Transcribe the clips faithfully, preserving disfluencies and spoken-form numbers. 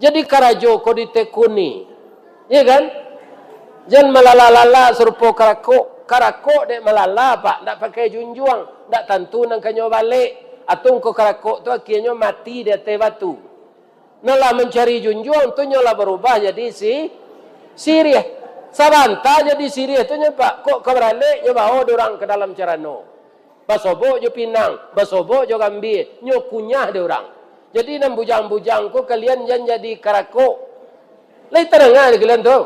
Jadi karajo ko ditekuni, iya kan? Jan malala-lala sarupo karakok. Karakok dek malala, Pak, ndak pakai junjuang, ndak tantu nan ka nyo balek. Atau ko karakok tu akienyo mati di ateh batu. Nan lah mancari junjuang tu nyo lah barubah jadi si-, siriah. Sabanta jadi siriah tu nyo, Pak, kok ka baralek nyo bao dek urang ka dalam carano. Basobok jo pinang, basobok jo gambia, nyo kunyah dek urang. Jadi nan bujang-bujang ko kalian jan jadi karakok. Lai tadanga dek kalian tu?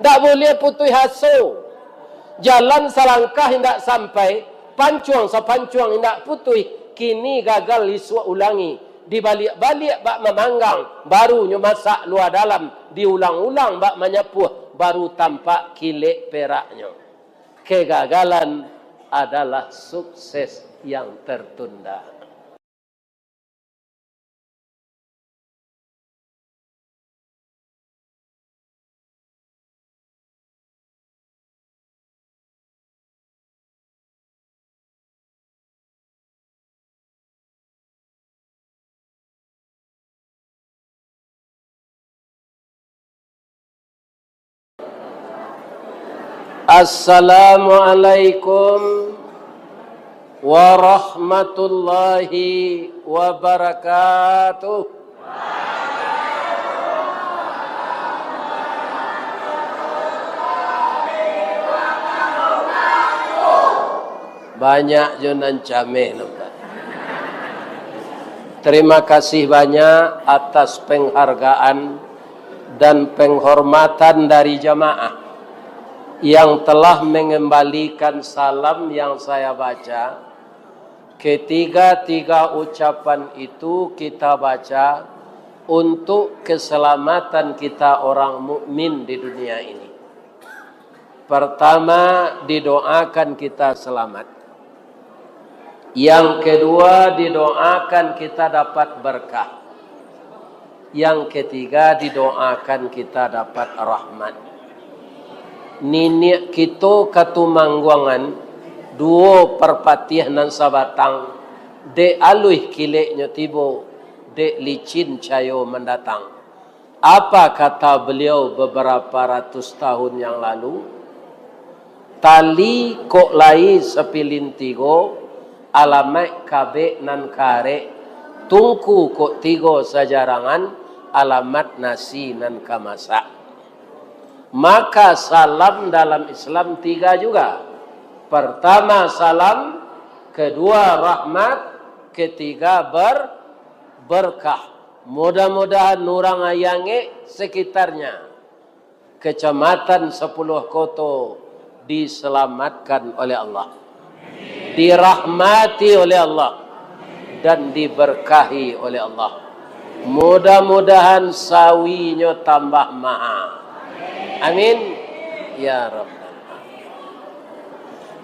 Ndak buliah putuih aso. Jalan salangkah indak sampai, pancuang sapancuang indak putuih, kini gagal isuak ulangi. Dibaliak-baliak bak mamanggang, baru nyo masak lua dalam, diulang-ulang bak manyapuah, baru tampak kilek peraknyo. Kegagalan adalah sukses yang tertunda. Assalamualaikum warahmatullahi wabarakatuh. Banyak jo nan cameh nampak. Terima kasih banyak atas penghargaan dan penghormatan dari jamaah yang telah mengembalikan salam yang saya baca. Ketiga-tiga ucapan itu kita baca untuk keselamatan kita orang mukmin di dunia ini. Pertama, didoakan kita selamat. Yang kedua, didoakan kita dapat berkah. Yang ketiga, didoakan kita dapat rahmat. Niniak kito Katumangguangan, duo Parpatiah nan sabatang, dek aluih kileknyo tibo, dek licin cayo mandatang. Apa kata beliau beberapa ratus tahun yang lalu? Tali kok lai sapilin tigo, alamaik kabek nan ka arek, tungku kok tigo sajarangan, alamat nasi nan ka masak. Maka salam dalam Islam tiga juga. Pertama salam, kedua rahmat, ketiga ber-, berkah. Mudah-mudahan urang Ayie Angek sekitarnya, Kecamatan Sapuluah Koto diselamatkan oleh Allah, dirahmati oleh Allah, dan diberkahi oleh Allah. Mudah-mudahan sawinyo tambah maha. Amin. Ya Rabbal Alamin.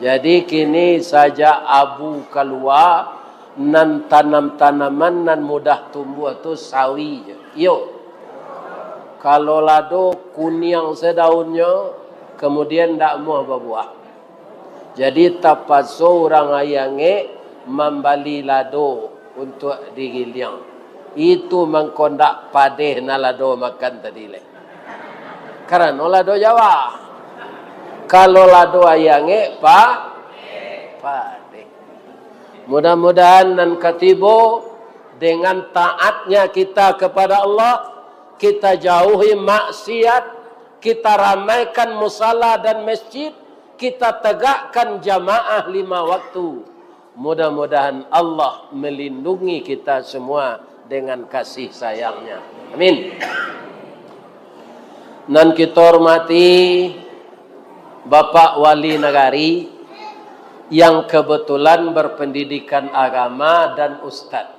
Jadi kini sajak abu kalua, nan tanam-tanaman nan mudah tumbuah tu sawi je. Iyo. Kalau lado kuniang se daunnyo, kemudian ndak muah babuah. Jadi tapaso urang Ayie Angek mambali lado untuak digiliang. Itu mangko ndak padeh nan lado makan tadi lai. Karano lado Jawa. Kalau lado Ayie Angek, pa-, padeh. Mudah-mudahan nan katibo, dengan taatnya kita kepada Allah, kita jauhi maksiat, kita ramaikan musala dan masjid, kita tegakkan jamaah lima waktu. Mudah-mudahan Allah melindungi kita semua dengan kasih sayang-Nya. Amin. Nan kita hormati Bapak Wali Nagari yang kebetulan berpendidikan agama dan ustad.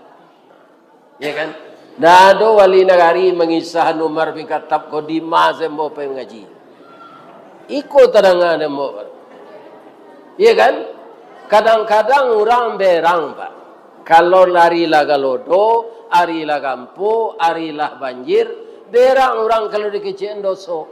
Ya kan? Ndak ado wali nagari mangisah Umar bin Khattab ko dima se ambo pai mangaji. Iko tadanga dek ambo. Iya kan? Kadang-kadang urang berang, Pak. Kalau ari lah galodo, ari lah gampo, ari lah banjir, berang urang kalau dikecekan doso.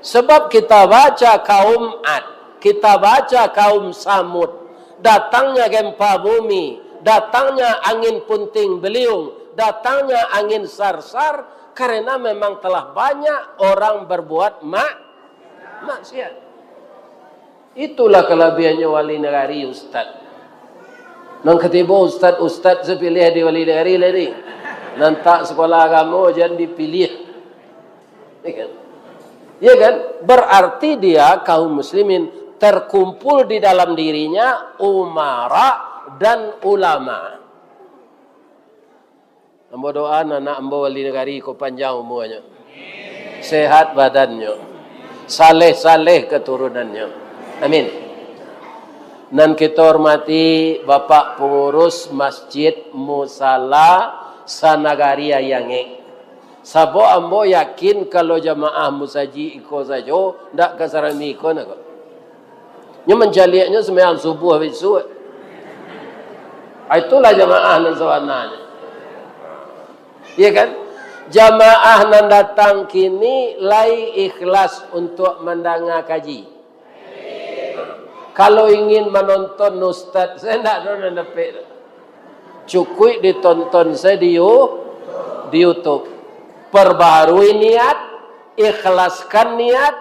Sebab kita baca kaum Ad, kita baca kaum Samud, datangnya gempa bumi, datangnya angin puting beliung, Datangnya angin sarsar karena memang telah banyak orang berbuat mak-, maksiat. Itulah kalabiahannyo wali nagari, ustaz. Nan katibo ustaz-ustaz sapiliah di wali nagari lai. Nan tak sekolah agamo jan dipiliah. Ya kan? Ya kan? Berarti dia kaum muslimin terkumpul di dalam dirinya umara dan ulama. Ambo doa anak ambo wali nagari ko panjang umuanyo, sehat badannyo, saleh-saleh katurunannyo. Amin. Nan kito hormati Bapak Pengurus Masjid Musala Sanagari Ayangek. Sabab ambo yakin kalau jamaah musajik iko sajo, ndak ka sarami iko nak ko. Nyo mancaliaknyo sumbayang subuah bisuak. Ah, itulah jamaah nan sabananyo. Iya kan? Jamaah nan datang kini lai ikhlas untuak mandanga kaji. Kalau ingin manonton ustaz, saya ndak tahu nan dapek tu. Cukuik ditonton saja di You-, di YouTube. Perbaharui niat, ikhlaskan niat,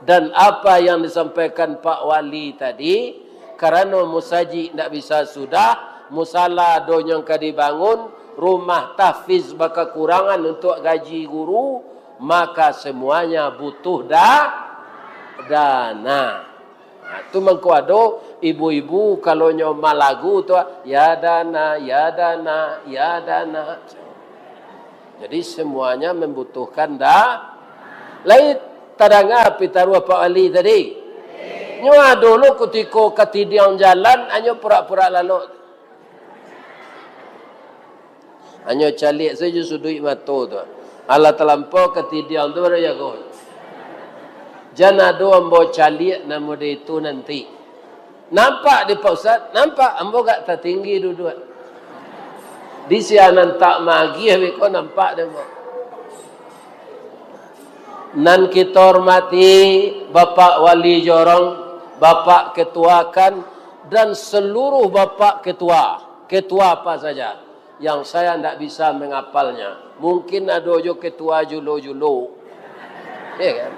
dan apa yang disampaikan Pak Wali tadi, karano musajik ndak bisa sudah, musala do nyang ka dibangun, rumah tahfiz bakakurangan untuak gaji guru, maka semuanya butuh da-, dana. Nah, tu mangko ado ibu-ibu kalau nyo malagu tu, "Ya dana, ya dana, ya dana." Jadi semuanya membutuhkan da-, lai tadanga pitaruah Pak Wali tadi. Nyo ado lo kutiko katidiang jalan, anyo purak-purak lalok. Hanyo caliak sajo suduik mato tu. Alah talampau katidiang tu baru jago. Jan ado ambo caliak namo di itu nanti. Nampak di Pak Ustaz? Nampak. Ambo agak tatinggi duduak. Di sianan tak magiah beko nampak deh ambo. Nan kita hormati Bapak Wali Jorong, Bapak Ketua kan, dan seluruh Bapak Ketua, ketua apa saja yang saya ndak bisa mengapalnya. Mungkin ado jo ketua julo-julo. Ya kan?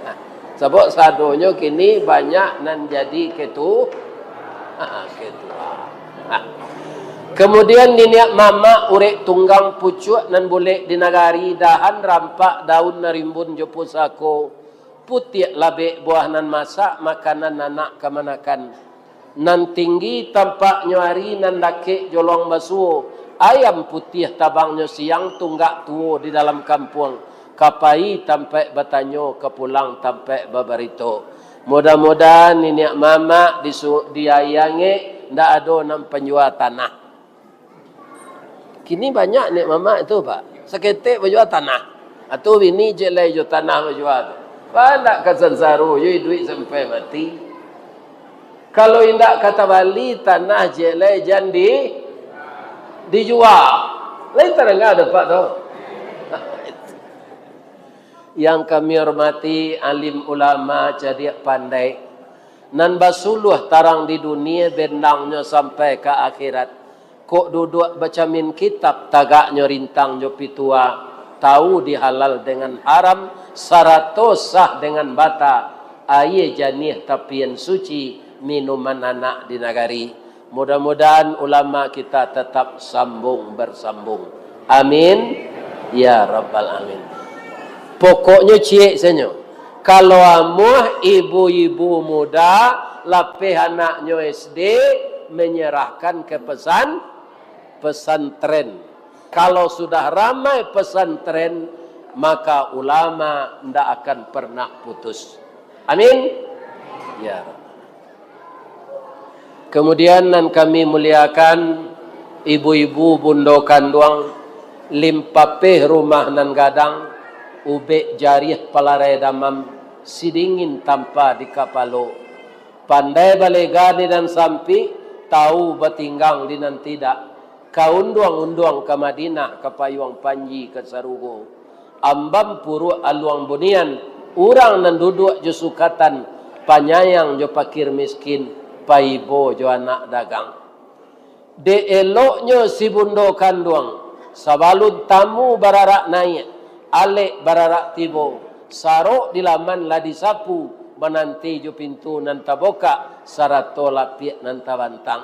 Nah, sabab sadonyo kini banyak nan jadi ketu-, ketua. Kemudian niniak mamak urek tunggang pucuak nan bulek di nagari, dahan rampak daun nan rimbun jo pusako, putiak labek buah nan masak, makanan anak kamanakan. Nan tinggi tampaknyo ari, nan dakek jolong basuo, ayam putiah tabangnyo siang, tunggak tuo di dalam kampuang, ka pai tampaik batanyo, ka pulang tampaik babarito. Mudah-mudahan niniak mamak di su-, di Ayangek ndak ado nan panjua tanah. Kini banyak niniak mamak tu, Pak. Saketek bajua tanah. Atau bini cek lai jo tanah bajua tu. Pak, ndak ka sansaro jo iduik sampai mati. Kalau indak ka tabali tanah cek lai jan di-, dijua. Lai tadanga dek Pak tu. Yang kami hormati alim ulama, cadiak pandai, nan basuluah tarang di dunia, bendangnyo sampai ka akhirat. Kok duduak bacamin kitab, tagaknyo rintang jo pitua, tahu di halal dengan haram, sarato sah dengan bata, aia janiah tapian suci, minuman anak di nagari. Mudah-mudahan ulama kita tetap sambung bersambung. Amin. Ya Rabbal Alamin. Pokoknyo ciek sanyo. Kalau amuah ibu-ibu muda, lapeh anaknyo S D, menyerahkan ke pesan-, pesantren. Kalau sudah ramai pesantren, maka ulama ndak akan pernah putus. Amin. Ya Rabb. Kemudian nan kami muliakan, ibu-ibu bundo kanduang, limpapeh rumah nan gadang, ubek jariah palarai damam, sidingin tampa di kapalo, pandai balega di nan sampik, tahu batinggang di nan tidak, ka unduang-unduang ka Madinah, ka payuang panji ka sarugo. Ambam puruak aluang bunian, urang nan duduak jo sukatan, panyayang jo pakir miskin, paibo jo anak dagang. Dek eloknyo si bundo kanduang, Sabalun tamu bararak naiak, alek bararak tibo, sarok di laman lah disapu, mananti jo pintu nan tabukak, sarato lapiak nan tabantang.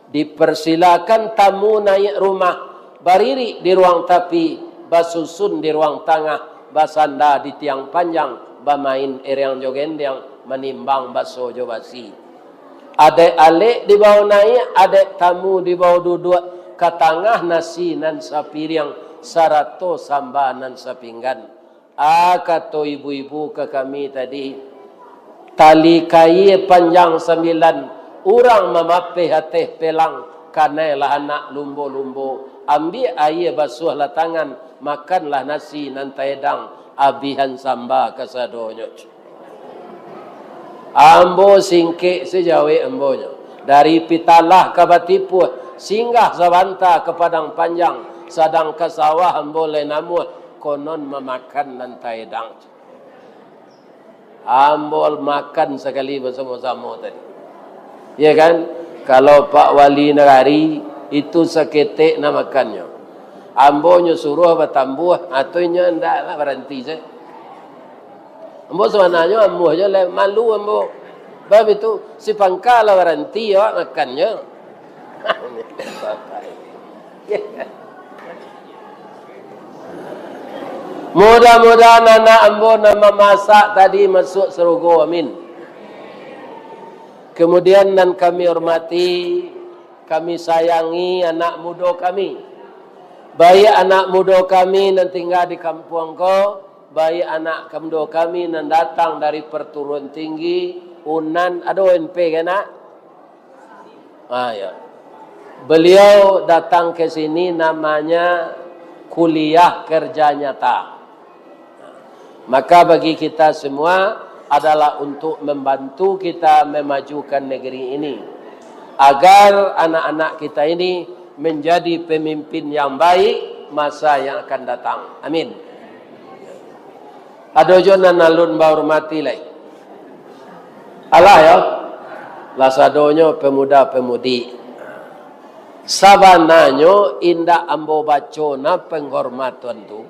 Dipersilakan tamu naiak rumah, baririk di ruang tapi, basusun di ruang tangah, basanda di tiang panjang, bamain eriang jo gendiang, manimbang baso jo basi. Adaik alek dibao naiak, adaik tamu dibao duduak, ka tangah nasi nan sapiriang, sarato samba nan sapinggan. Ah, kato ibu-ibu ka kami tadi, tali kaia panjang sambilan, urang mamapeh ateh pelang, kanailah anak lumbo-lumbo, ambiak aia basuahlah tangan, makanlah nasi nan taedang, abihan samba kasadonyo. Ambo singkek sajawek ambonyo. Dari Pitalah ka Batipuah, singgah sabanta ka Padang Panjang, sadang ka sawah ambo lai namuah, konon mamakan nan taedang. Ambo makan sakali basamo-samo tadi. Ya kan? Kalau Pak Wali Nagari, itu saketek nak makannyo. Ambo nyo suruah batambuah, atau inyo ndak lah baranti sajo. Ambo sabananyo amuah jo lah, malu ambo. Bab itu, si pangka lah baranti awak makannyo. Mudah-mudahan anak ambo nan mamasak tadi masuak sarugo, amin. Kemudian nan kami hormati, kami sayangi anak mudo kami. Baiak anak mudo kami nan tingga di kampuang ko, baiak anak mudo kami nan datang dari perturuan tinggi, Unan, ado M P ka nak? Ah, ya. Beliau datang ke sini namanya kuliah kerja nyata. Maka bagi kita semua adalah untuk membantu kita memajukan negeri ini, agar anak-anak kita ini menjadi pemimpin yang baik masa yang akan datang. Amin. Ado jo nan alun bahormati lai. Alah yo, lah sadonyo pemuda-pemudi. Sabananyo indak ambo baco nah penghormatan tu.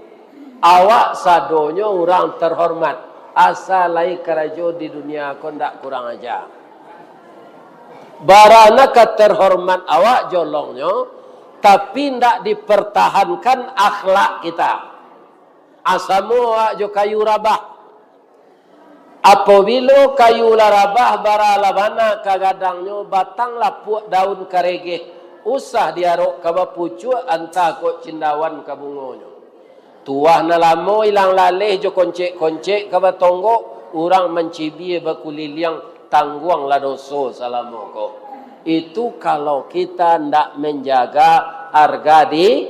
Awak sadonyo urang terhormat, asa lai karajo di dunia ko ndak kurang aja. Bara nah ka terhormat awak jolongnyo, tapi ndak dipertahankan akhlak kita. Asamo awak jo kayu rabah. Apobilo kayu lah rabah, bara lah bana ka gadangnyo, batang lapuak, daun karegeh, usah diarok ka bapucuak, antah kok cindawan ka bungonyo. Tuah nan lamo ilang laleh jo koncek-koncek ka batonggok, urang mancibia bakuliliang, tangguanglah doso salamo ko. Itu kalau kita ndak menjaga harga di-,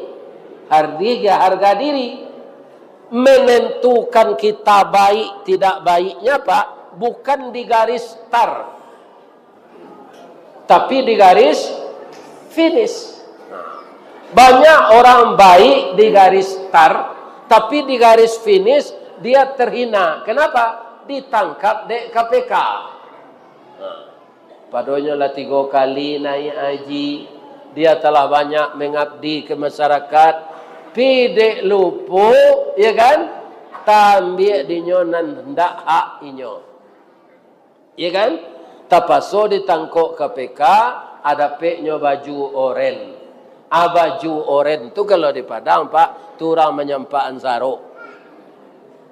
harga, harga diri. Menentukan kita baik tidak baiknya, Pak, bukan di garis start, tapi di garis finish. Banyak orang baik di garis start, tapi di garis finish dia terhina. Kenapa? Ditangkap dek K P K. Nah, padonyo lah tigo kali naiak haji, dia telah banyak mengabdi ke masyarakat, pi dek lupo, ya kan? Taambiak dinyo nan ndak hak inyo. Ya kan? Tapaso ditangkok K P K, adapeknyo baju oren. Ah, baju oren tu kalau di Padang, Pak, tu urang manyampakan sarok.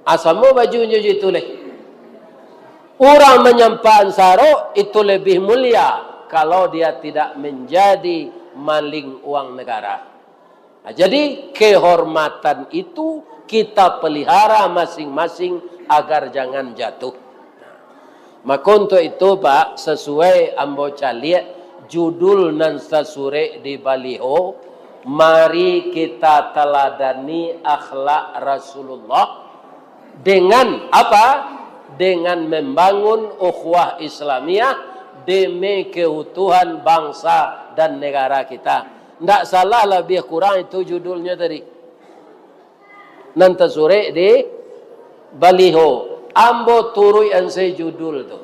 Ah, samo bajunyo jo itu leh. Urang manyampakan sarok itu lebih mulia kalau dia tidak menjadi maling uang negara. Nah, jadi, kehormatan itu kita pelihara masing-masing agar jangan jatuh. Maka untuk itu, Pak, sasuai ambo caliak judul nan tasurek di baliho, mari kita taladani akhlak Rasulullah dengan apa? Dengan membangun ukhuwah Islamiyah demi keutuhan bangsa dan negara kita. Ndak salah, labiah kurang itu judulnyo tadi. Nan tasurek di baliho. Ambo turuik an se judul tu.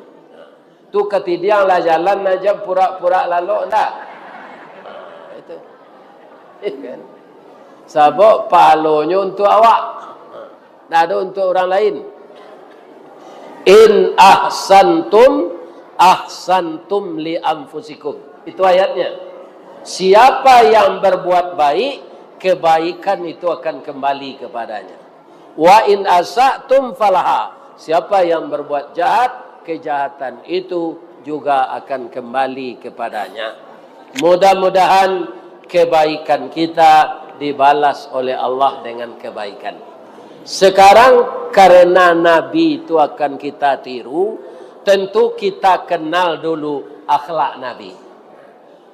Tu katidiang lah jalan aja purak-purak lalok ndak? Nah, itu. Kan? Sabab pahalonyo untuak awak, ndak ado untuak urang lain. "In ahsantum, ahsantum li anfusikum." Itu ayatnya. Siapa yang berbuat baik, kebaikan itu akan kembali kepadanya. "Wa in asa'tum falaha." Siapa yang berbuat jahat, kejahatan itu juga akan kembali kepadanya. Mudah-mudahan kebaikan kita dibalas oleh Allah dengan kebaikan. Sekarang, karena Nabi itu akan kita tiru, tentu kita kenal dulu akhlak Nabi.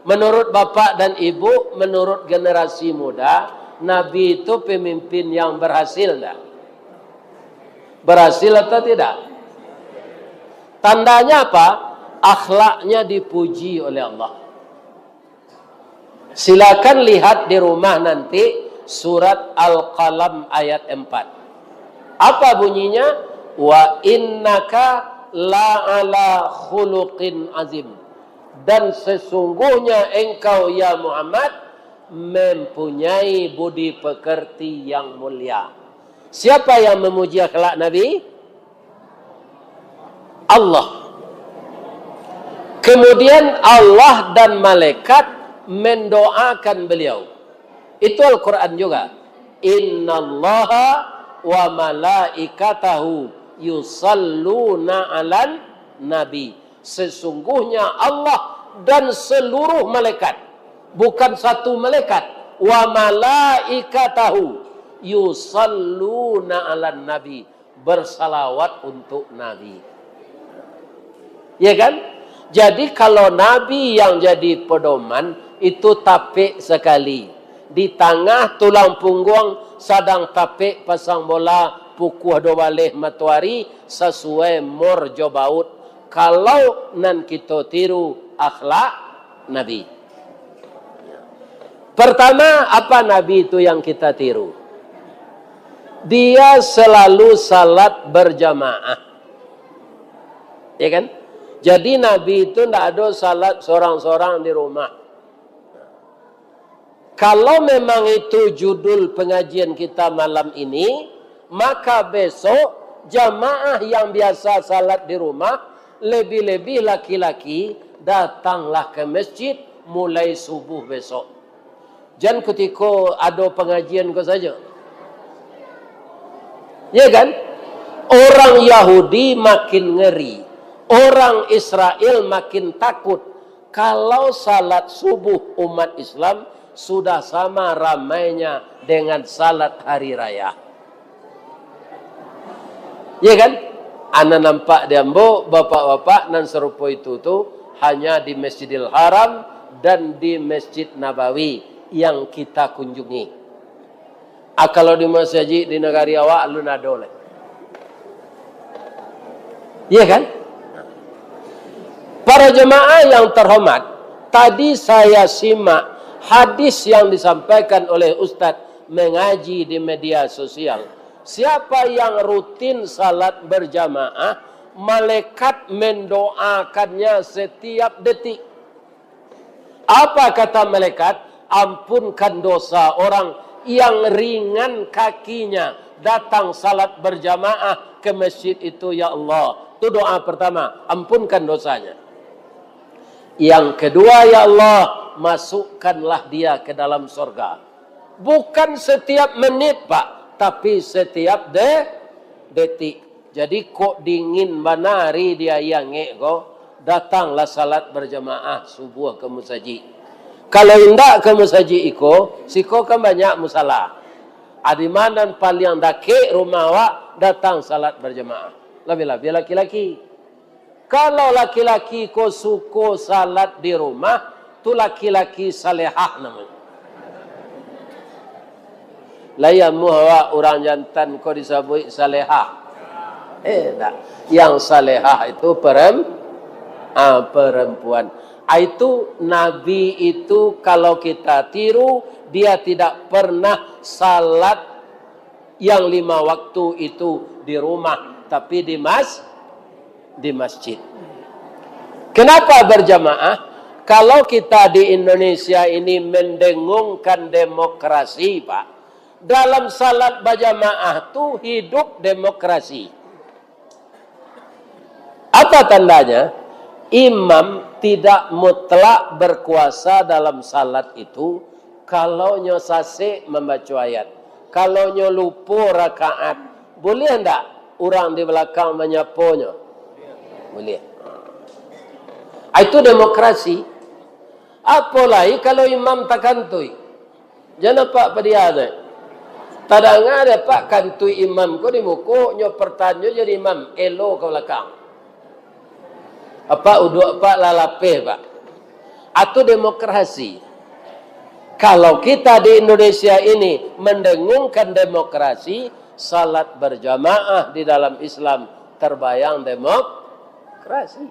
Menurut bapak dan ibu, menurut generasi muda, Nabi itu pemimpin yang berhasil ndak? Berhasil atau tidak? Tandanya apa? Akhlaknya dipuji oleh Allah. Silakan lihat di rumah nanti surat Al-Qalam ayat empat. Apa bunyinya? "Wa innaka la ala khuluqin azim." Dan sesungguhnya engkau, ya Muhammad, mempunyai budi pekerti yang mulia. Siapa yang memuji akhlak Nabi? Allah. Kemudian Allah dan malaikat mendoakan beliau. Itu Al-Quran juga. "Innallaha wa malaikatahu yusalluna 'alan nabi." Sesungguhnya Allah dan seluruh malaikat, bukan satu malaikat, "wa malaikatahu yusalluna 'alan nabi", bersalawat untuk Nabi. Ya kan? Jadi, kalau Nabi yang jadi pedoman, itu tapek sekali. Di tangah tulang pungguang sadang tapek pasang bola pukua dua baleh matoari sasuai mor jo baut. Kalau nan kito tiru akhlak Nabi. Pertama, apa Nabi itu yang kita tiru? Dia selalu salat berjamaah. Ya kan? Jadi Nabi itu ndak ado salat sorang-sorang di rumah. Kalau memang itu judul pengajian kita malam ini, maka besok jamaah yang biasa salat di rumah, lebih-lebih laki-laki, datanglah ke masjid mulai subuh besok. Jan kutiko ado pangajian ko sajo. Ya kan? Orang Yahudi makin ngeri. Orang Israel makin takut. Kalau salat subuh umat Islam sudah sama ramainya dengan salat hari raya. Ya kan? Ana nampak di ambo, bapak-bapak nan sarupo itu tu hanya di Masjidil Haram dan di Masjid Nabawi yang kita kunjungi. Ah, kalau di masajik di nagari awak, alun ado lai. Iya kan? Para jemaah yang terhormat, tadi saya simak hadis yang disampaikan oleh Ustadz mengaji di media sosial. Siapa yang rutin salat berjamaah, malaikat mendoakannya setiap detik. Apa kata malaikat? "Ampunkan dosa orang yang ringan kakinya datang salat berjamaah ke masjid itu, ya Allah." Itu doa pertama, "Ampunkan dosanya." Yang kedua, "Ya Allah, masukkanlah dia ke dalam sorga." Bukan setiap menit, Pak, tapi setiap de-, detik. Jadi, kok dingin bana ari di aia angek ko, datanglah salat berjamaah subuh ka musajik. Kalau indak ka musajik iko, siko kan banyak musala. Adi ma nan paliang dakek rumah awak, datang salat berjamaah. Labiah-labiah laki-laki. Kalau laki-laki ko suko salat di rumah, tu laki-laki salehah namonyo. Lai amuah awak urang jantan ko disabuik salehah? Eh, ndak. Yang salehah itu perem-, ah, perempuan. Ah, itu Nabi itu kalau kita tiru, dia tidak pernah salat yang lima waktu itu di rumah, tapi di mas-, di masjid. Kenapa berjamaah? Kalau kita di Indonesia ini mendengungkan demokrasi, Pak, Dalam salat bajamaah tu hidup demokrasi. Apa tandanya? Imam tidak mutlak berkuasa dalam salat itu, kalau nyo sasek mambaco ayat, kalau nyo lupo rakaat, boleh ndak urang di balakang manyaponyo? Boleh. Ah, itu demokrasi. Apo lai kalau imam takantui? Jan apak padia tu. Tadanga dek apak kantui imam ko di muko, nyo partanyo jadi imam, elo ka balakang. Apak uduak apak lah lapeh, Pak. Atu demokrasi. Kalau kita di Indonesia ini mendengungkan demokrasi, salat berjamaah di dalam Islam terbayang demokrasi.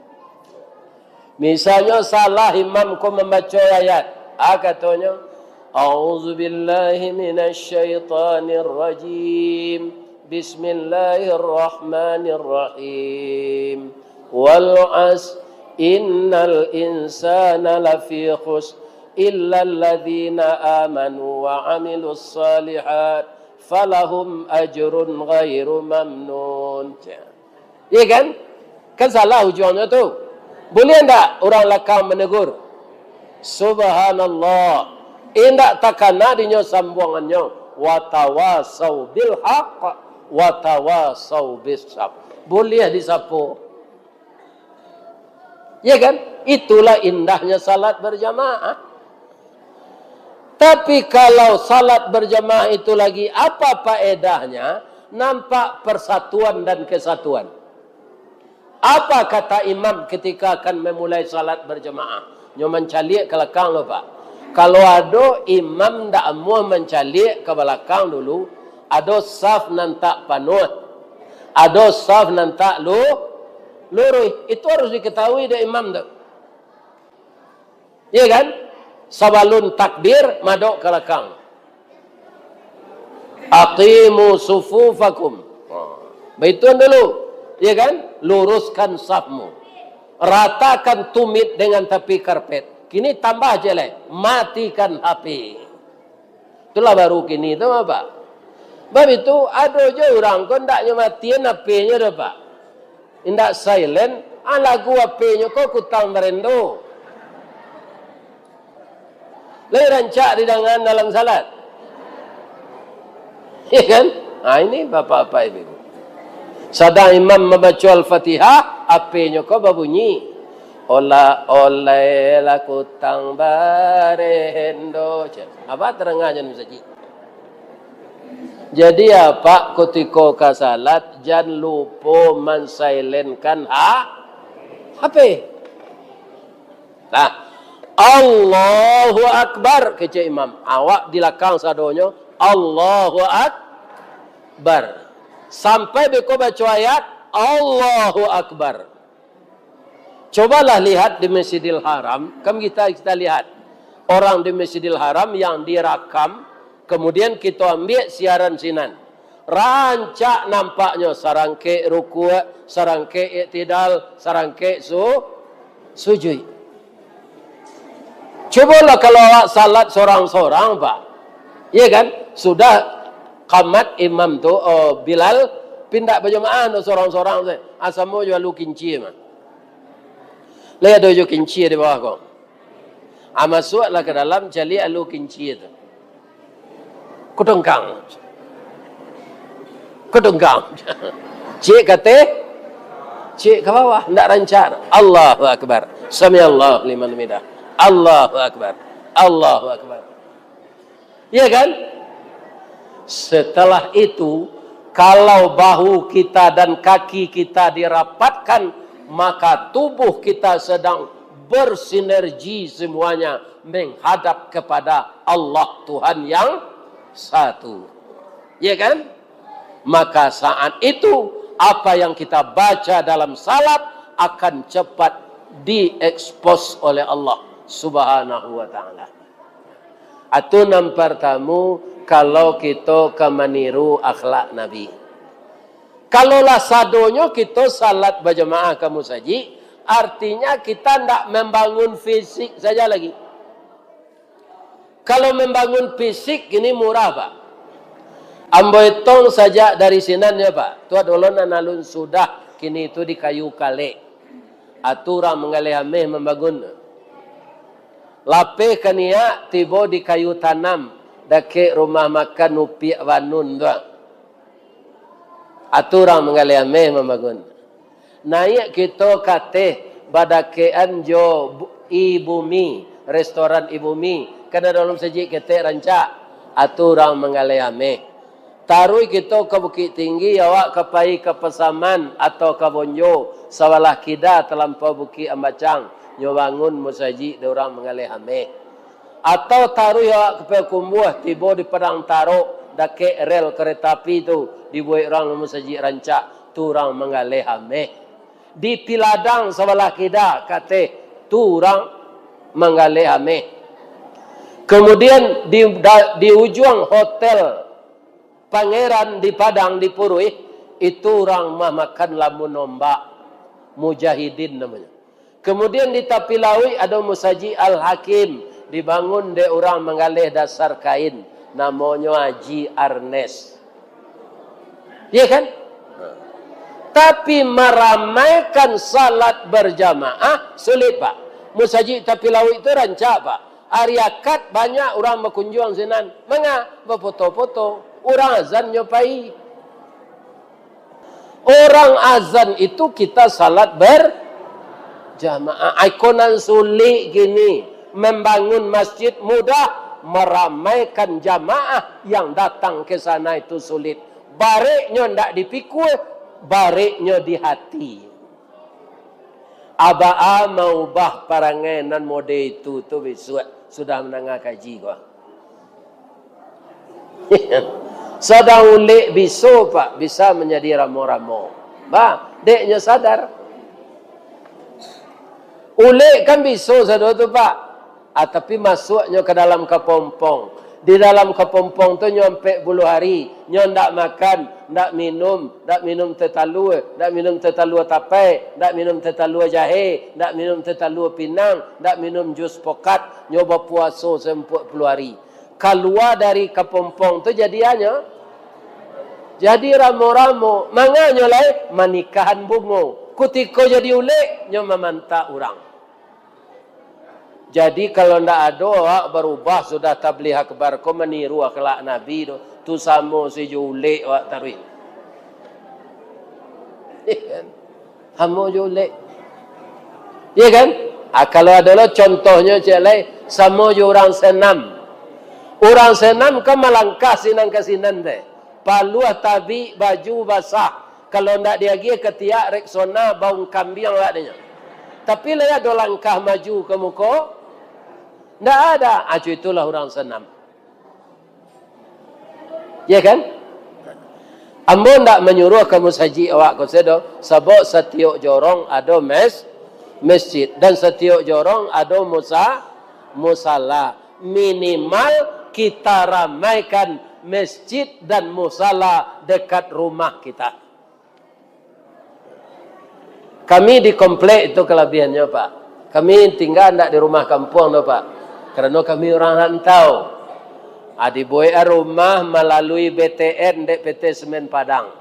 Misalnyo salah imam ko mambaco ayat, a katonyo, "A'udzubillahi minasyaitonirrajim. Bismillahirrahmanirrahim. Wal 'asr, innal insana lafi khusr, illalladzina amanu wa 'amilus shalihat, falahum ajrun ghairu mamnun." Iya kan? Kan salah ujuangnyo tu. Boleh ndak urang lakang manegur? Subhanallah. Indak takana dinyo sambuangannyo. Watawasau bil haq, watawasau bis sab. Boleh disapo. Iya kan? Itulah indahnya salat berjamaah. Tapi kalau salat berjamaah itu lagi, apa faedahnya? Nampak persatuan dan kesatuan. Apa kata imam ketika akan memulai salat berjamaah? Nyo mancaliak ka balakang lo, Pak. Kalau ado imam ndak amuah mancaliak ka balakang dulu, ado saf nan tak panuah, ado saf nan tak lu-, luruih, itu harus diketahui dek imam tu. Iya kan? Sabalun takbir, madok ka balakang. "Aqimu sufufakum." Baituan dulu. Iya kan? Luruskan safmu. Ratakan tumit dengan tapi karpet. Kini tambah jelek. Matikan H P. Itulah baru kini tu, Pak. Bab itu, ado jo urang ko ndak nyo matian H P-nyo doh, Pak. Indak silent, ah, lagu H P-nyo ko Kutang Barendo. Lai rancak didangan dalam salat. Iya kan? Ah, ini bapak-bapak, ibu-ibu. Sadang imam mambaco Al-Fatihah, H P-nyo ko babunyi. Olah oleh lah Kutang Barendo. Cek. Apa terengahnya di masjid? Jadi, apak kutiko ka salat, jan lupo mansilenkan ha-, H P. Nah, "Allahu Akbar," kecek imam. Awak di lakang sadonyo, "Allahu Akbar." Sampai beko baco ayat, "Allahu Akbar." Cobalah lihat di Masjidil Haram, kan kita, kita lihat orang di Masjidil Haram yang direkam, kemudian kita ambiak siaran sinan. Rancak nampaknyo, sarangkek rukuk, sarangkek iktidal, sarangkek su-, sujuik. Cubolah kalau awak salat sorang-sorang, Pak. Iya kan? Sudah kamat imam tu, oh, Bilal, pindah bajamaah tu sorang-sorang tu. Ah, samo jo alu kinci mah. Lai ado jo kinci di bawah ko. Ah, masuaklah ka dalam, caliak alu kinci tu. Kudungkang. Kudungkang. Cik ka ateh, cik ka bawah, ndak rancak. Allahu Akbar. Samiallahu liman hamidah. Allahu Akbar. Allahu Akbar. Iya kan? Setelah itu, kalau bahu kita dan kaki kita dirapatkan, maka tubuh kita sedang bersinergi semuanya menghadap kepada Allah Tuhan yang satu. Ya kan? Maka saat itu, apa yang kita baca dalam salat akan cepat diekspos oleh Allah Subhanahu wa Ta'ala. Atu nan partamu, kalau kito ka maniru akhlak Nabi. Kalau lah sadonyo kito salat bajamaah ka musajik, artinya kita ndak membangun fisik saja lagi. Kalau membangun fisik, kini murah, Pak. Ambo etong sajak dari sinan, yo, Pak. Tu ado lo nan alun sudah, kini tu di kayu kalek. Atu urang manggaleh ameh mambangun. Lapeh ka niak, tibo di kayu tanam, dakek rumah makan Upiak Wanun tu. Atu urang manggaleh ameh mambangun. Naiak kito ka ateh, badakekan jo bu-, I Bumi, restoran I Bumi, kan ado dalam sajik ketek rancak, atu urang manggaleh ameh. Taruih kito ka Bukik Tinggi, awak ka pai ka Pasaman atau ka Bonjo, sabalah kida talampau Bukik Ambacang, nyo bangun musajik dek urang manggaleh ameh. Atau taruih awak ka Payakumbuah, tibo di Padang Tarok, dakek rel kareta api tu, dibuek urang musajik rancak, tu urang manggaleh ameh. Di Piladang sabalah kida ka ateh, tu urang manggaleh ameh. Kemudian di, da-, di ujuang hotel Pangeran di Padang, di Puruih, itu urang mah makan lamun ombak, Mujahidin namonyo. Kemudian di tapi lauik ado Musajik Al-Hakim, dibangun dek urang manggaleh dasar kain, namonyo Haji Arnes. Iya kan? Tapi maramaikan salat berjamaah sulit, Pak. Musajik tapi lauik tu rancak, Pak. Ari Akad banyak urang bakunjuang sinan. Manga? Bafoto-foto. Urang azan nyo pai. Urang azan itu kita salat berjamaah. Ai ko nan sulik kini, membangun masjid mudah, meramaikan jamaah yang datang ke sana itu sulit. Bareknyo ndak dipikul, bareknyo di hati. Abaa maubah parangai nan mode itu tu bisuak sudah mandanga kaji ko. Sadang ulek biso, Pak, bisa manjadi ramo-ramo. Bah, dek nyo sadar. Ulek kan biso sado tu, Pak. Ah, tapi masuaknyo ka dalam kapompong. Di dalam kapompong tu nyo ampek puluah ari, nyo ndak makan, ndak minum, ndak minum teh talua, ndak minum teh talua tapai, ndak minum teh talua jahe, ndak minum teh talua pinang, ndak minum jus pokat, nyo bapuaso sampuak puluah ari. Kalua dari kapompong tu jadi anyo, jadi ramo-ramo, manganyo lai manikahan bungo. Kutiko jadi ulek, nyo mamantak urang. Jadi, kalau ndak ado awak barubah sudah tabligh akbar ko maniru akhlak Nabi tu, tu samo se jo ulek awak taruih. Iya kan? Samo jo ulek. Iya kan? Ah, kalau ado lo contohnyo ciek lai, samo jo urang senam. Urang senam kan malangkah sinan ka sinan teh. Paluah tabik, baju basah. Kalau ndak diagiah katiak Rexona, baung kambiang awak dinyo. Tapi lai ado langkah maju ka muko? Ndak ada. Acu itulah urang senam. Ya kan? Ambo ndak manyuruah ka musajik awak ko sado, sabab satiok jorong ado mes-, masjid, dan satiok jorong ado musa-, musala. Minimal kita ramaikan masjid dan musala dekat rumah kita. Kami di komplek itu kalabiahannyo, Pak. Kami tingga ndak di rumah kampuang doh, Pak. Karano kami urang rantau. Ah, dibuek rumah malalui B T N dek P T Semen Padang.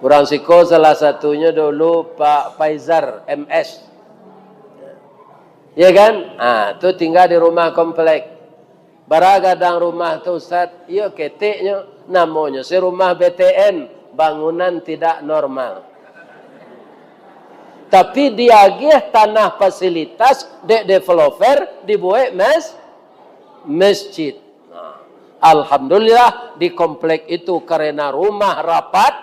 Urang siko salah satunyo dulu Pak Faizar M S. Ya kan? Ah, tu tingga di rumah komplek. Bara gadang rumah tu, Ustaz? Iyo, keteknyo. Namonyo se rumah B T N, bangunan tidak normal. Tapi diagiah tanah fasilitas dek developer, dibuek mes-, masjid. Nah, alhamdulillah, di komplek itu karena rumah rapat,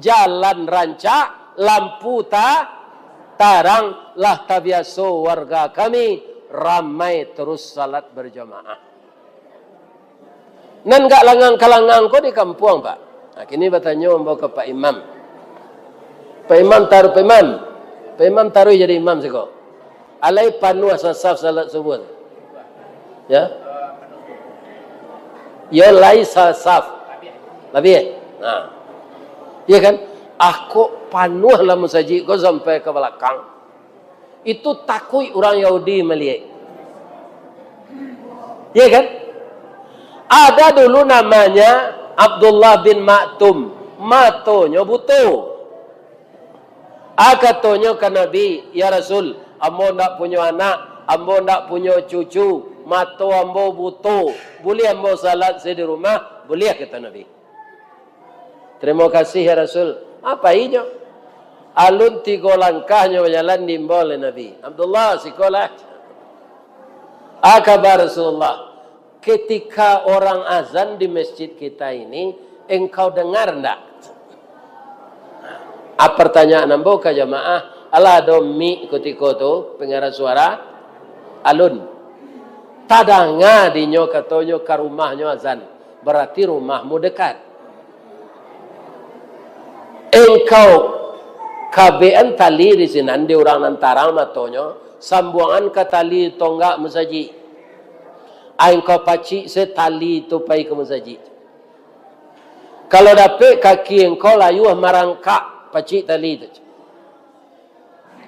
jalan rancak, lampu ta-, tarang, lah tabiaso warga kami ramai terus salat berjamaah. Nan gak langang-kalangang ko di kampuang, Pak. Nah, kini batanyo ambo ka Pak Imam. Pak Imam taruih, Pak Imam. Pak Imam taruih jadi imam siko. Alai panuah sasaf salat subuh. Ya. Yo lai sasaf. Labiah. Nah. Ya kan? Ah, kok panuah lah musajik ko sampai ka balakang. Itu takuik urang Yahudi maliek. Iya kan? Ada dulu namanya Abdullah bin Maktum, matonyo buto. A katonyo ka Nabi, "Ya Rasul, ambo ndak punyo anak, ambo ndak punyo cucu, mato ambo buto. Buliah ambo salat se di rumah?" "Buliah," kato Nabi. "Tarimo kasih, ya Rasul." Apo inyo? Alun tigo langkahnyo bajalan diimbau dek Nabi. "Abdullah, sikolah." A kaba Rasulullah, "Ketika orang azan di masjid kita ini, engkau dengar ndak?" A, partanyaan ambo ka jamaah, alah ado mik kutiko tu, pangarah suara? Alun. Tadanga dinyo katonyo ka rumahnyo azan, barati rumahmu dekat. Engkau kabekan tali di sinan di urang nan tarang matonyo, sambuangan ka tali tonggak musajik. Ai engkau pacik se tali tu pai ka musajik. Kalau dapek kaki engkau layuah marangkak, pacik tali tu.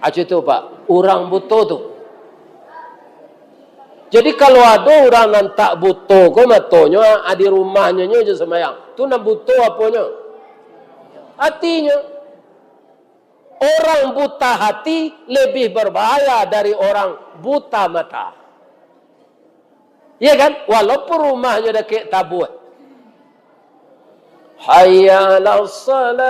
Acu tu, Pak, urang buto tu. Jadi, kalau ado urang nan tak buto ko matonyo, a, di rumahnyo nyo jo sambayang. Tu nan buto aponyo? Atinyo. Orang buta hati lebih berbahaya dari orang buta mata. Iya kan? Walaupun rumahnyo dakek tabuah. Hayya 'alas shalah.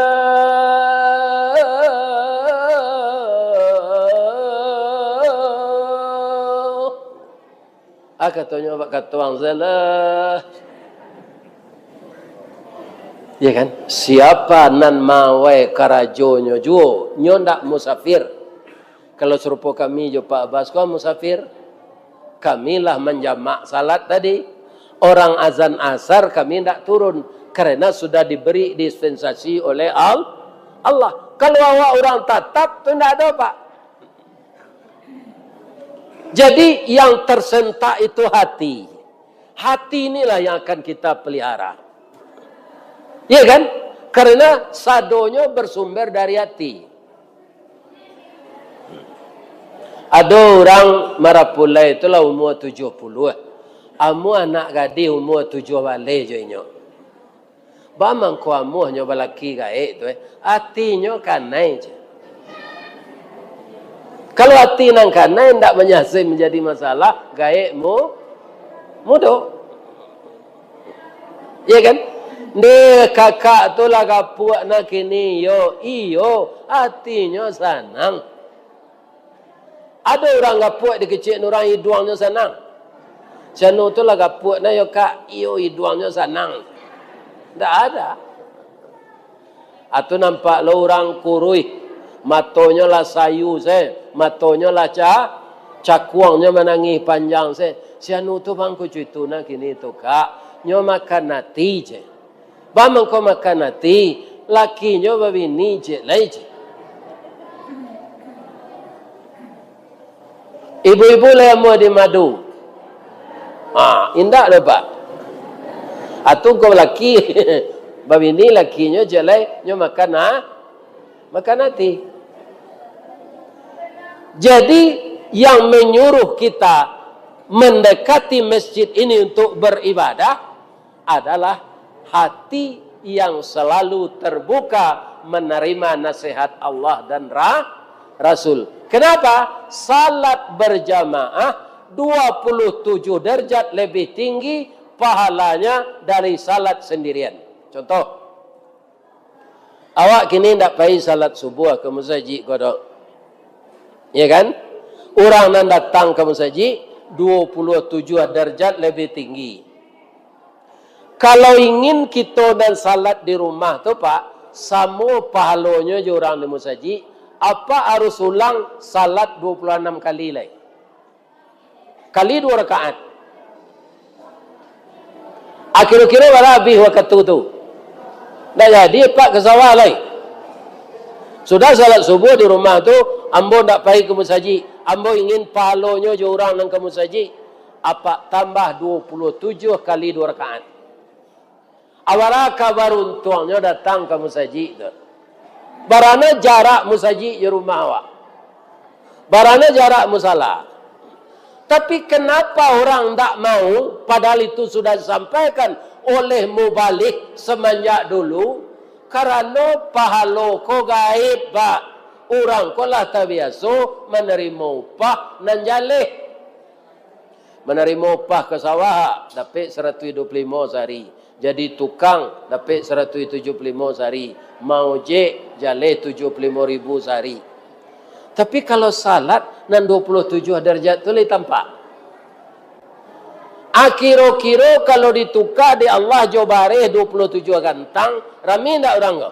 Ah, katonyo awak katuang salah. Ya kan? Siapa nan mawai karajonyo juo, nyo ndak musafir. Kalau sarupo kami jo Pak Abbas ko musafir, kami lah manjamak salat tadi. Orang azan asar kami ndak turun, karena sudah diberi dispensasi oleh Al-, Allah. Kalau awak urang tatap tu ndak ado, Pak. Jadi, yang tersentak itu hati. Hati inilah yang akan kita pelihara. Iya kan? Karena sadonyo bersumber dari hati. Ado urang marapulai tu lah umua tujuah puluah. Amuah anak gadih umua tujuah baleh jo inyo. Baa mangko amuahnyo balaki gaek tu, eh? Atinyo kanai je. Kalau ati nan kanai ndak manyasai manjadi masalah, gaek mu-, mudo. Iya kan? Ndeh, kakak tu lah gapuak nah kini, yo, iyo, atinyo sanang. Ado urang gapuak di kecek urang iduangnyo sanang. Sianu tu lah gapuak nah yo, Kak, iyo iduangnyo sanang. Ndak ada. Atu nampak lo urang kuruih, matonyo lah sayu se, matonyo lah ca-, cakuangnyo manangih panjang se. Sianu tu bangko cuitu nah kini tu, Kak, nyo makan ati je. Baa mangko makan ati, lakinyo babini ciek lai ciek. Ibu-ibu lai amuah di madu. Ha, indak doh, Pak. Atu ko laki, babini lakinyo ciek lai, nyo makan, ha? Makan ati. Jadi, yang menyuruh kita mendekati masjid ini untuk beribadah, adalah hati yang selalu terbuka menerima nasihat Allah dan Ra-, Rasul. Kenapa? Salat berjamaah dua puluh tujuh derajat lebih tinggi pahalanya dari salat sendirian. Contoh, awak kini ndak pai salat subuah ka musajik ko doh. Ya kan? Urang nan datang ka musajik, dua puluh tujuah darjat labiah tinggi. Kalau ingin kito nan salat di rumah tu, Pak, samo pahalonyo jo urang di musajik, apak harus ulang salat dua puluh anam kali lai. Kali duo rakaat. Kiro-kiro bara abih wakatu tu? Ndak jadi, Pak, ka sawah lai. Sudah salat subuah di rumah tu, ambo ndak pai ka musajik. Ambo ingin pahalonyo jo urang nan ka musajik. Apak tambah dua puluh tujuh kali duo rakaat. Awak ka baruntuangnyo datang ka musajik tu. Barana jarak musajik jo rumah awak. Barana jarak musala. Tapi, kenapa urang ndak mau, padahal itu sudah disampaikan oleh mubalih samanjak dulu, karano pahalo ko gaib, Pak. Urang ko lah tabiaso manarimo upah nan jaleh. Manarimo upah ka sawah, dapek saratuih duo puluah limo sahari. Jadi tukang, dapek saratuih tujuah puluah limo sahari. Maojek, jaleh tujuah puluah limo ribu sahari. Tapi kalau salat, nan duo puluah tujuah darajat tu lai tampak. Akiro-kiro kalau dituka dek Allah jo bareh duo puluah tujuah gantang, rami ndak urang ko?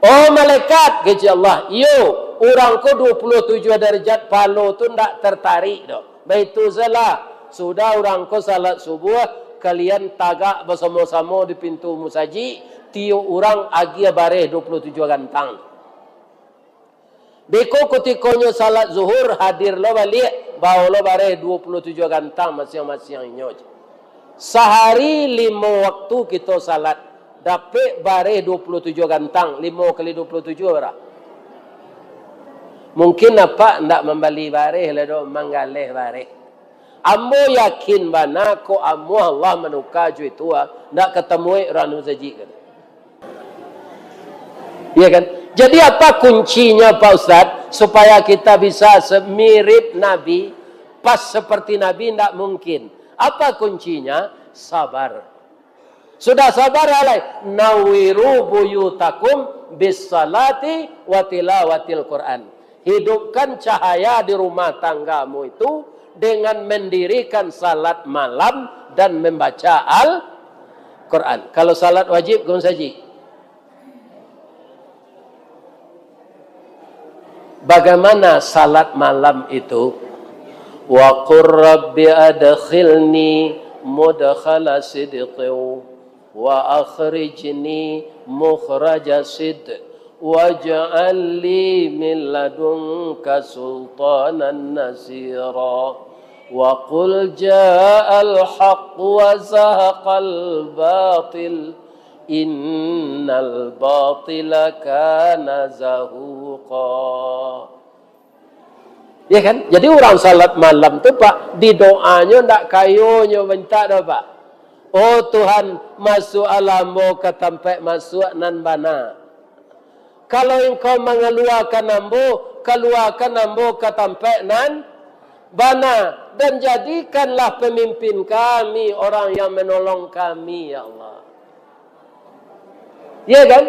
Oh malaikat, kecek Allah, iyo, urang ko duo puluah tujuah darajat pahalo tu ndak tartarik doh. Baitu sajolah, sudah urang ko salat subuah, kalian tagak basamo-samo di pintu musajik, tiok urang agiah bareh duo puluah tujuah gantang. Beko kutikonyo salat zuhur, hadir lo baliak, bao lo bareh duo puluah tujuah gantang masiang-masiang inyo. Sahari limo waktu kito salat, dapek bareh duo puluah tujuah gantang, limo kali duo puluah tujuah bara? Mungkin apak ndak mambali bareh lai doh, manggaleh bareh. Ambo yakin bana, kok amuah Allah manuka jo itu, ah, ndak katamuik urang musajik ko. Iya kan? Jadi apa kuncinya, Pak Ustaz, supaya kita bisa se-, mirip Nabi, pas seperti Nabi? Ndak mungkin. Apa kuncinya? Sabar. Sudah sabar, alai, "Nawwiru buyutakum bis salati wa tilawatil Quran." Hidupkan cahaya di rumah tanggamu itu dengan mendirikan salat malam dan membaca Al-Quran. Kalau salat wajib, ka musajik. Bagaimana salat malam itu? "Wa qur rabbi adkhilni mudkhala sidqin wa akhrijni mukhraja sidq, waj'al li min ladunka sultanan nasira." "Wa qul ja'al haqq wa zahaqal batil, innal batila kana zahuqa." Ya kan? Jadi urang salat malam tu, Pak, di doanyo ndak kayonyo mintak doh, Pak. "Oh Tuhan, masuaklah ambo ka tampek masuak nan bana. Kalau Engkau mangaluakan ambo, kaluakan ambo ka tampek nan bana, dan jadikanlah pemimpin kami orang yang menolong kami, ya Allah." Ya kan?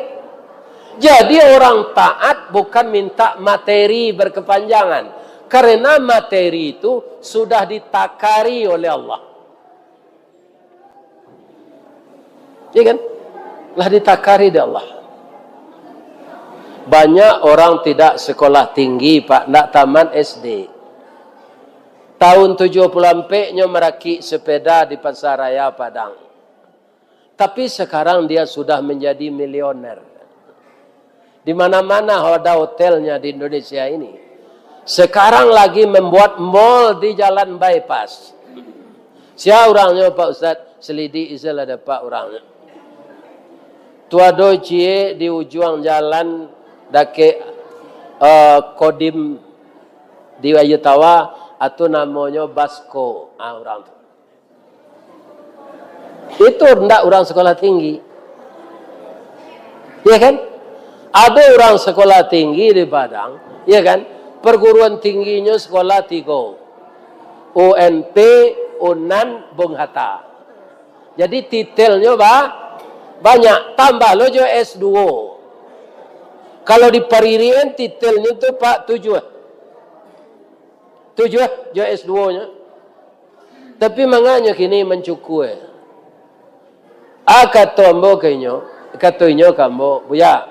Jadi orang taat bukan minta materi berkepanjangan, karena materi itu sudah ditakari oleh Allah. Ya kan? Lah ditakari dek Allah. Banyak orang tidak sekolah tinggi, Pak, ndak tamat S D. Tahun tujuh puluh ampek nyo marakik sepeda di Pasar Raya Padang. Tapi sekarang dia sudah menjadi milioner. Di mana-mana ada hotelnya di Indonesia ini. Sekarang lagi membuat mall di Jalan Bypass. Sia urangnyo, Pak Ustaz? Selidik isi lah dapek urangnyo. Tu ado ciek di ujuang jalan dakek, eh, Kodim di Ayu Tawa, atau namonyo Basko. Ah, urang tu. Itu ndak urang sekolah tinggi. Ya kan? Ado urang sekolah tinggi di Padang, ya kan? Perguruan tingginyo sekolah tigo. U N P, Unan, Bung Hatta. Jadi titelnyo ba-, banyak, tambah lo jo S duo. Kalau di Paririan titelnyo tu, Pak, tujuah. Tujuah jo S duonyo. Tapi manganyo kini mancukua? Ah, kato ambo ka inyo, kato inyo ka ambo, "Buya,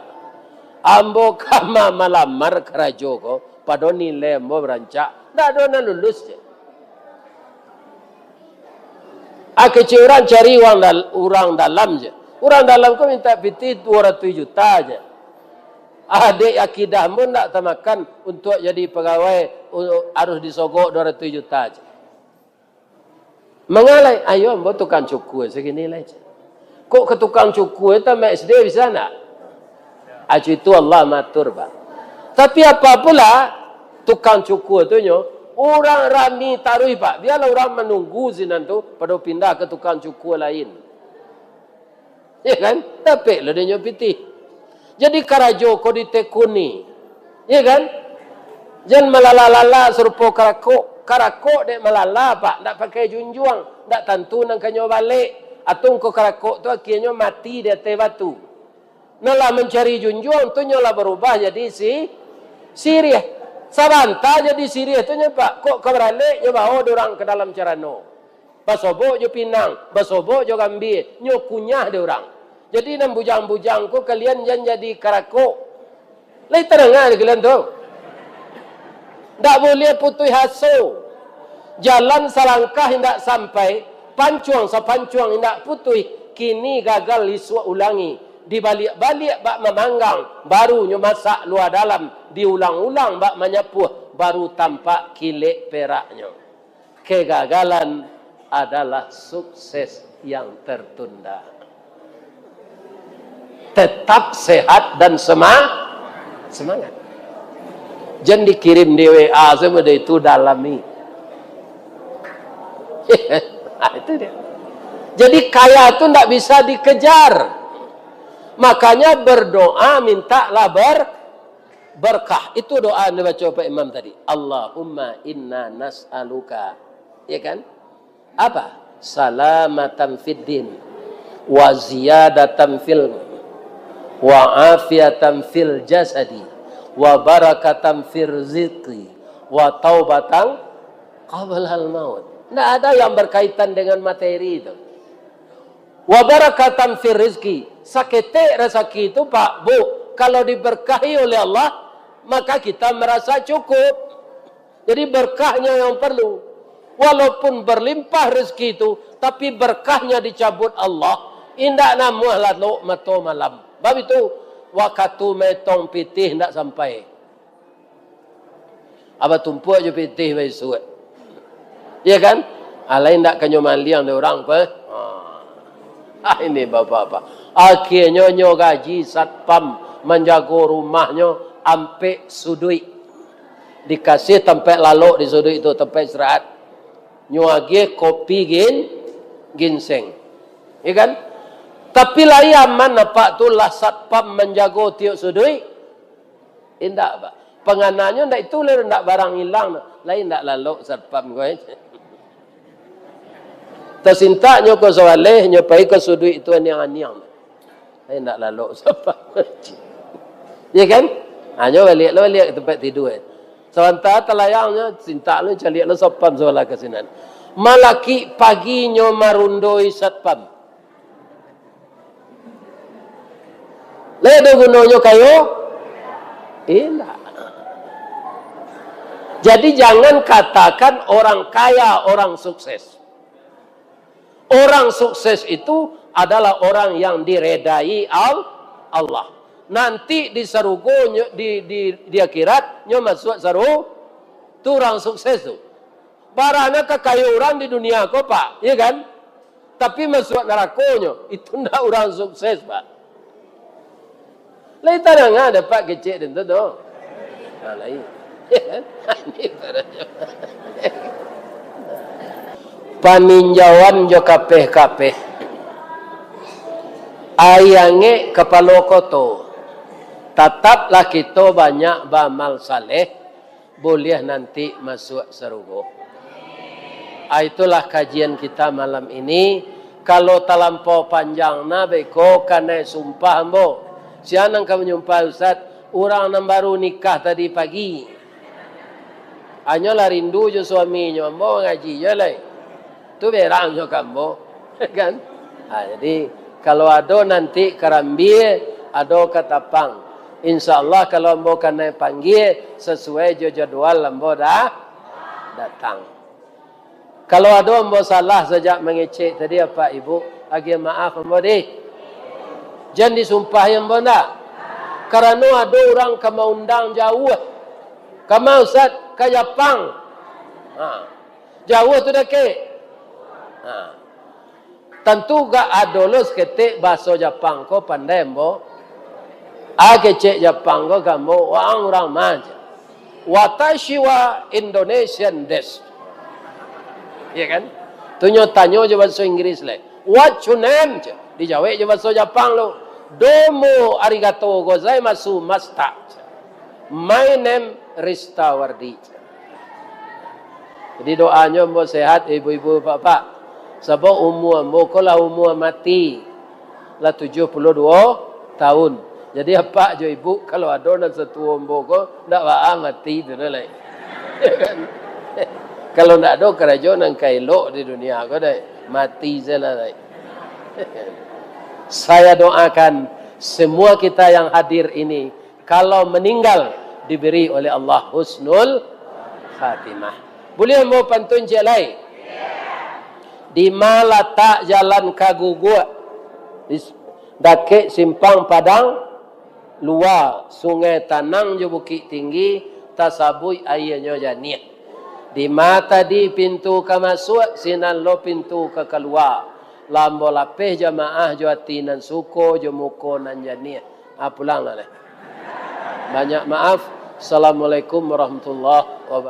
ambo ka ma-, malamar karajo ko, pado nilai ambo barancak, ndak ado nan lulus," je. Ah, kecek urang cari urang dal-, urang dalam je. Urang dalam ko minta pitih duo ratuih juta je. Ah, dek akidah ambo ndak tamakan untuak jadi pagawai, u-, harus disogok duo ratuih juta je. Mangalai, ayo ambo tukang cukua sakini lai. Kok ka tukang cukua tamat S D bisa ndak? Acu itu Allah matur, Pak. Tapi apo pulo tukang cukua tu nyo, Urang rami taruih, Pak. Bialah urang manunggu sinan tu, pado pindah ka tukang cukur lain. Ya kan? Dapek lah dinyo pitih. Jadi karajo ko ditekuni. Ya kan? Jan malala-lala sarupo karakok. Karakok dek malala, Pak, ndak pakai junjuang. Ndak tantu nan kanyo balek. Atau ko karakok tu akienyo mati di ateh batu. Nah, lah mancari junjuang tu, nyo lah barubah jadi si-, siriah. Sabanta jadi siriah tu nyo, Pak, kok ka baralek, nyo bao dek urang ka dalam carano. Basobok jo pinang, basobok jo gambia, nyo kunyah dek urang. Jadi, nan bujang-bujang ko kalian jan jadi karakok. Lai tadanga dek kalian tu? Ndak buliah putuih aso. Jalan salangkah indak sampai, pancuang sapancuang indak putuih, kini gagal isuak ulangi. Dibaliak-baliak bak mamanggang, baru nyo masak lua dalam, diulang-ulang bak manyapuah, baru tampak kilek peraknyo. Kegagalan adalah sukses yang tertunda. Tetap sehat dan sema-, semangat. Jan dikirim di W A sajo, itu dalami. Nah, itu dia. Jadi kaya tu ndak bisa dikejar. Makanya berdoa mintalah ber-, berkah. Itu doa yang dibaco Pak Imam tadi. Allahumma inna nas'aluka. Ya kan? Apa? Salamatan fid din, wa ziyadatan fil, wa afiatan fil jasadi, wa barakatan fil rizqi, wa taubatan qablal maut. Ndak ada yang berkaitan dengan materi itu. Wa barakatan fil rizqi. Saketek rasaki itu, Pak, Bu, kalau diberkahi oleh Allah, maka kita merasa cukup. Jadi, berkahnya yang perlu. Walaupun berlimpah rezeki itu, tapi berkahnya dicabut Allah, indak namuah lalok mato malam. Bab itu, wakatu maetong pitih indak sampai. Aba tumpuak jo pitih baisuak. Ya kan? Alai indak kanyo maliang dek urang ko, eh? Ah, ini bapak-bapak. Akhirnyo nyo gaji satpam manjago rumahnyo ampek suduik. Dikasih tampek lalok di suduik tu, tampek istirahat. Nyo agiah kopi gin-, ginseng. Ya kan? Tapi lai aman apak tu lah satpam manjago tiok suduik? Indak, Pak. Pangananyo ndak itu, lai ndak barang ilang. Lai ndak lalok satpam ko, eh. Tasintak nyo ka Soaleh, nyo pai ka suduik tu aniang-aniang. Eh, ndak lalok satpam. Ya kan? Ha, nyo baliak lo, baliak ka tampek tidua, eh. Sabanta talayang nyo, sintak lo, caliak lo satpam sabalah ka sinan. Malakik pagi nyo marundoi satpam. Lai ado gunonyo kayo? Indak. Jadi, jangan katakan orang kaya, orang sukses. Orang sukses itu adalah orang yang diredai Al-, Allah. Nanti di sarugo nyo, di, di, di akhirat, nyo masuak saru-, tu orang sukses tu. Barana ka kayo urang di dunia ko, Pak, iya kan? Tapi masuak narakonyo, itu ndak urang sukses, Pak. Lai tadanga dek apak kecek den tu, tu. Nah, lai. Paninjauan jo kapeh-kapeh. Aia angek kapalo koto. Tataplah kito banyak baamal saleh, buliah nanti masuak sarugo. Ah, itulah kajian kita malam ini. Kalau talampau panjang nah, beko kanai sumpah ambo. Sia nan ka manyumpah, Ustaz? Urang nan baru nikah tadi pagi. Hanyolah rindu jo suaminyo, ambo mangaji jo lai. Tu berang jo ka ambo, kan? Ha, jadi, kalau ado nanti karambia, ado katapang. Insya Allah, kalau ambo kanai panggia, sasuai jo jadwal ambo da-, datang. Kalau ado ambo salah sajak mangecek tadi, apak ibu, agiah maaf ambo dih. Jan disumpahi ambo ndak? Karano ado urang ka maundang jauah. Kama, Ustaz? Ka Japang. Ha. Jauah tu dakek? Ha. Tantu gak ado lo saketek bahaso Japang ko pandai ambo. Ah, kecek Japang ko ka ambo, waang urang ma, cek. Watashi wa Indonesian desu. Ya kan? Tu nyo tanyo jo bahaso Inggris lai. "What your name?" cek. Dijawek jo bahaso Japang lu. "Domo arigato gozaimasu mashita." "My name Rista Wardi." Jadi doanyo ambo sehat, ibu-ibu, bapak-bapak. Sabab umua ambo ko lah umua mati. Lah tujuah puluah duo tahun. Jadi apak jo ibu, kalau ado nan satuo ambo ko, ndak baa mati tu doh lai. Kalau ndak ado karajo nan ka elok di dunia ko dai, mati sajolah lai. Saya doakan semua kita yang hadir ini, kalau meninggal, diberi oleh Allah husnul khatimah. Buliah ambo pantun ciek lai? Dima latak jalan ka Guguak? Di s-, dakek simpang Padang Lua, Sungai Tanang jo Bukik Tinggi, tasabuik aianyo janiah. Dima tadi pintu ka masuak, sinan lo pintu ka kalua. Lah ambo lapeh jamaah jo ati nan suko, jo muko nan janiah. Ah, pulanglah lai. Banyak maaf. Assalamualaikum warahmatullahi